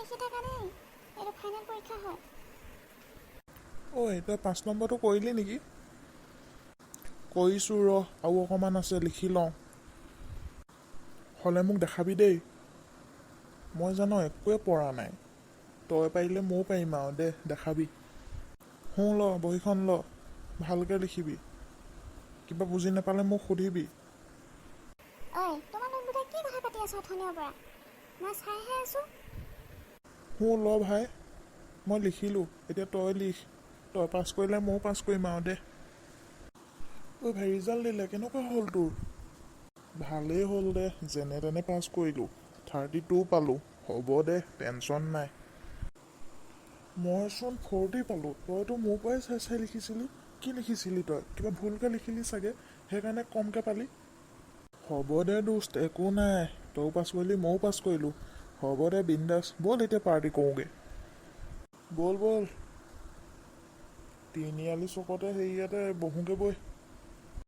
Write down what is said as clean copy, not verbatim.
লিখি থাকা দেই, এইটো ফাইনেল পৰীক্ষা হয়। ঐ, তই 5 নম্বৰটো কৰিলি নেকি? কৰিছোঁ ৰ, আৰু অকণমান আছে, লিখি লওঁ। হ'লে মোক দেখাবি দেই। মই জানো একোৱে পৰা নাই। তই পাৰিলে ময়ো পাৰিম আৰু, দে দেখাবি। শুঁ, ল বহীখন ল, ভালকৈ লিখিবি। কিবা বুজি নাপালে মোক সুধিবি। ঐ, তোমালোক দুটাই কি কথা পাতি আছ অথনিৰ পৰা? মই চাইহে আছোঁ। শুঁ ল ভাই, মই লিখিলোঁ, এতিয়া তই লিখ। তই পাছ কৰিলে ময়ো পাছ কৰিম আৰু দে। ঐ ভাই, ৰিজাল্ট দিলে, কেনেকুৱা হ'ল তোৰ? ভালেই হ'ল দে, যেনে তেনে পাছ কৰিলোঁ, 32 পালোঁ। হ'ব দে, টেনশ্যন নাই। মইচোন 40 পালোঁ। তইতো মোৰ পৰাই চাই চাই লিখিছিলি। কি লিখিছিলি তই? কিবা ভুলকৈ লিখিলি চাগে, সেইকাৰণে কমকৈ পালি। হ'ব দে দোস্ত, একো নাই। তয়ো পাছ কৰিলি, ময়ো পাছ কৰিলোঁ। হ'ব দে, বিন্দাছ। ব'ল, এতিয়া পাৰ্টি কৰোঁগৈ। ব'ল ব'ল, তিনিআলি চকতে হেৰিয়াতে বহোঁগৈ বৈ।